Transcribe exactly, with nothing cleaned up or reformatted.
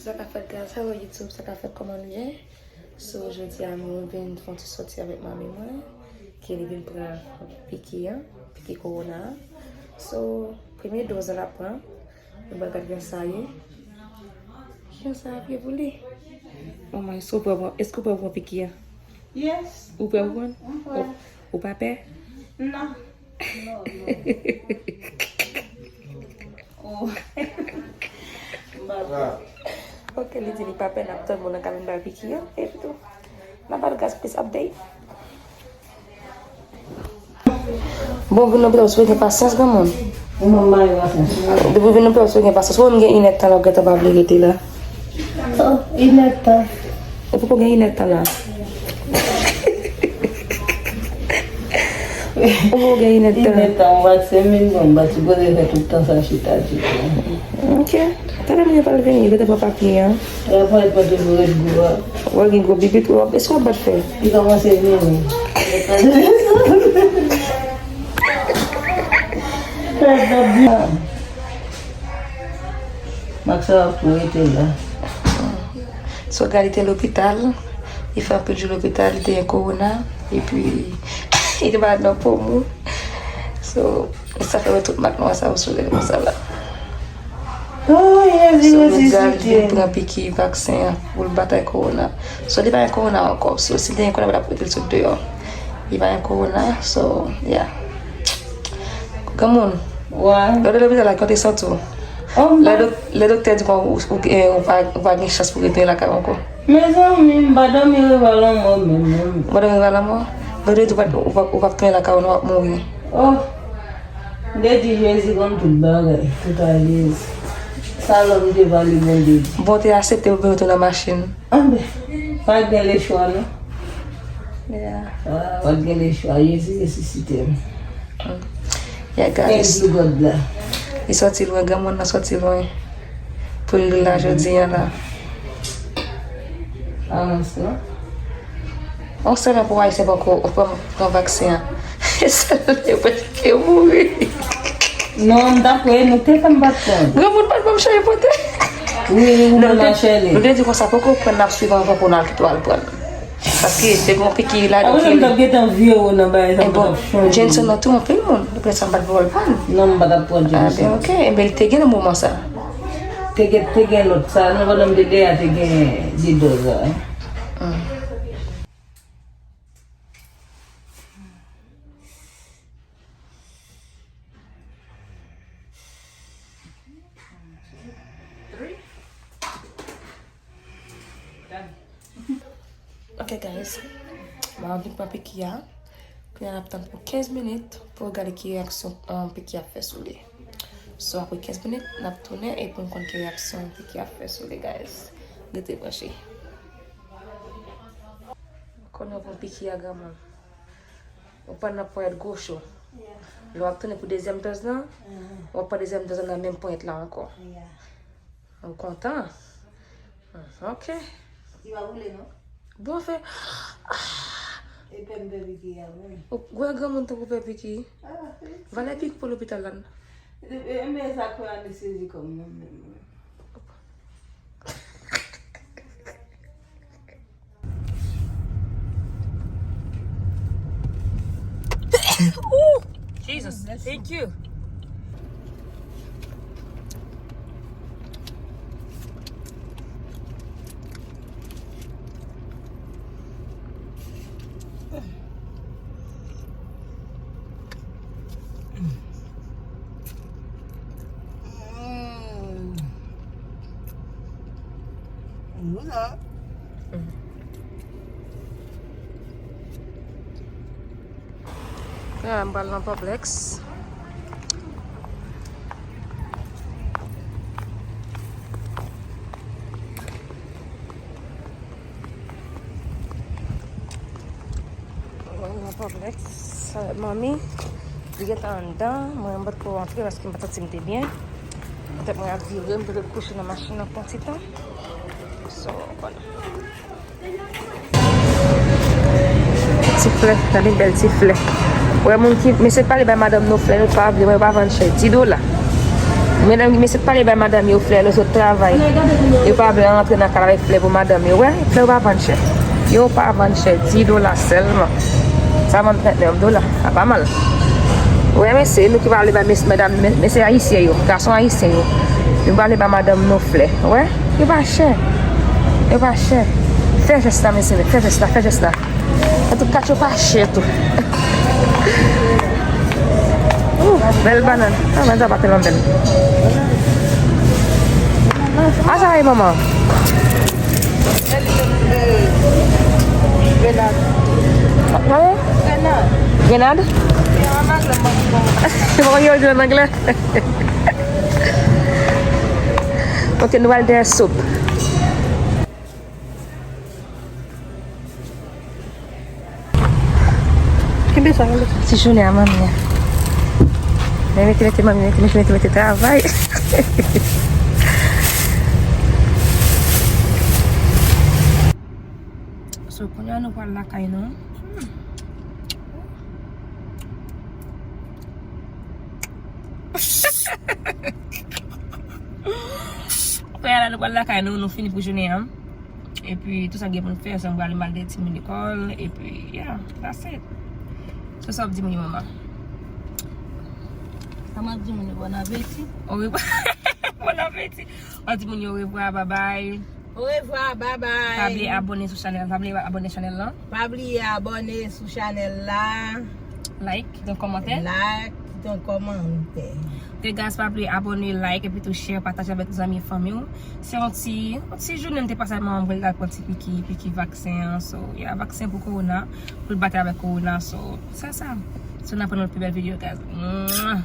Sa k ap fèt, guys? Hello YouTube, sa k ap fèt? Kòman nou ye? So, jodi a nou vin fè yon ti sòti avèk manmi mwen, ke li vin pran piki an, piki kowona an. So, premye doz la l ap pran. Nou pral gade jan sa ye. Jan sa ap ye pou li. Manman, èske w prè pou, èske w prè pou pran piki an? Yes. Ou prè pou pran? M prè. Ou, ou pa pè? Non. Non, non. Oh. M pa pè. Ok, li di li pa pè, n ap tann moun nan ka vin ba l piki an, epi tou. N ap ba l gaz plis update. Bon, vin lopital, ou sou gen pasyans, granmoun? Mwen, m pa gen pasyans. Depi w vin lopital, ou sou gen pasyans. Ou menm gen inèdtan la, ou gentan pa vle rete la. Oh, inèdtan. E poukò gen inèdtan la? Ou gen inèdtan? Inèdtan, m bat senk minit, m bat sipoze fè tout tan sa chita, chita. Ok. Talè mwen pral vini, yo gentan pran papye an. Rapòl pa toujou ret gwo a. Wè gen gwo bibit, wè, èske w ap bat fè? Li kòmanse vini. Mak sa ap tou rete la. So, gade, li te lopital, li fè anpil jou lopital, li te gen kowona, epi li te malad nan poumon. So, e sa fè wè tout mak nwa sa yo sou li konsa la. Oh, Jezi, So, Jezi, Edgar vin pran piki vaksen an pou l batay kowona. So, li pa gen kowona ankò. So, si l te gen kowona, yo t ap mete l sot deyò. Li pa gen kowona, so, yeah. Granmoun, Why? Lè w te lopital la, kòman w te santi w? Oh, m Lè pa dòk-, lè doktè di kon ou, ou, eh, ou pa, ou pa gen chans pou retounen lakay ou ankò. Mezanmi, m pa dòmi reva lanmò menm, non. Ou pa dòmi reva lanmò? Lè w te di ou pa, ou pa, ou p ap tounen lakay ou, non, w ap mouri. Oh. M te di Jezi konn tout bagay, tout alèz. Sa lòm te pale Bondye di. Bon, w te aksepte pou w retounen nan machin. Anben, pa t gen lechwa, non. Yeah. Ah, pa t gen lechwa, Jezi resisite m. Mm. Yeah, guys. Thank you, God la. Li sòti lwen, granmoun nan sòti lwen. Pou l la jodi a la. Avans, non? On sèlman pou Ayisyen poko pran, pran vaksen an. Sèlman prèske mouri. Non, m ta kwè nou te fè m pa t pran. Granmoun pa t ban m chanje pote. Wi, wi, ou menm a Shirley. Nou te di konsa poko pran, n ap swiv anvan pou n al kite w al pran. Paske te gon piki la, Apre donk, m t ap gentan vire w nan bagay sa, m t ap chanje. Jenson nan tou anpil moun. Apre sa, m pa t vle w al pran. Non, m pa t ap pran Jenson. Ah, ben, ok. Enben, li te gen nan moman sa. Te gen, te gen lòt sa. Non, pandan m te dèyè, te gen de dòz la. Ok, guys. Mwen vin pran piki a. Kounye a n ap tann pou kenz minit pou gade ki reyaksyon, um, piki a ap fè sou li. So, apre kenz minit, n ap tounen e pou n konn ki reyaksyon piki a ap fè sou li, guys. Rete branche. Konnen w pran piki a, granmoun. Ou pran nan ponyèt goch ou. Yeah. Lè w ap tounen pou dezyèm dòz lan, Mhm. w ap pran dezyèm dòz lan nan menm ponyèt la ankò. Yeah. Ou kontan? Mhm, ok. Li pa boule, non? Bon, fè. E pè m pè piki a, wi. Ou wè granmoun tankou pè piki? Ah, wi. Valè pik pou lopital la, non? E, e, men sa kwè anestezi kòm mwen menm, wi. Ooh, Jesus, thank you. Mm. Nou la. Kounye a m pral nan Publix. Mwen nan Publix avèk manmi. Li gentan anndan. Mwen m pa t ko rantre paske m pa t santi m te byen. Petèt mwen ap vire, m te kouche nan machin nan pou yon ti tan. So, vwala. Ti flè, gade bèl ti flè. Wè moun ki, mesye pale bay madanm nou flè, nou pa vle, mwen pa vann chè, di dola. Medam, mesye pale bay madanm yo flè, lè sot travay. Yo pa vle antre nan kay avèk flè pou madanm yo. Wè, flè yo pa vann chè. Yo pa vann chè, dis dola sèlman. Sa vann trannèf dola, sa pa mal. Wè, mesye, nou ki pale bay mes-, medam, mes-, mesye ayisyen yo, gason ayisyen yo. Nou pale bay madanm nou flè. Wè, yo pa chè. Yo pa chè. Fè jès la, mesye, fè jès la, fè jès la. An tou ka, yo pa chè tou. Ooh, bèl bannann. Ah, bannann sa pa tèlman bèl. Ah, sa ye, manman. Grenad. Ah, grenad? Grenad? Bon, yo di an anglè. Ok, nou al dèyè soup. Kenbe sa, kenbe sa. Ti jounen a manmi a. Men mete, mete, manmi, mete, mete, mete, mete, travay. So, kounye a nou pral lakay nou. Hmm. Kounye a la, nou pral lakay nou, nou fini pou jounen an. Epi, tou sa gen pou n fè, se m prale m al de timoun lekòl. Epi, yeah, that's it. So, sa w ap di moun yo, manman? Sa m ap di moun yo, bon apeti. Orevwa. Bon apeti. W ap di moun yo orevwa, babay. Orevwa, babay. Pa bliye abòne sou chanèl, pa bliye abòne chanèl lan. Pa bliye abòne sou chanèl la. Like, kite yon kòmantè. Like, kite yon kòmantè. Degas, pa bliye abòne, like, epi tou share, pataje avèk zanmi e fanmi w. Se yon ti, yon ti jounen m te pase ak manman m pou l al pran ti piki, piki vaksen an. So, yeah, vaksen pou kowona, pou l batay avèk kowona. So, se sa. So, n ap wè nan pi bèl videyo, guys. Mwah!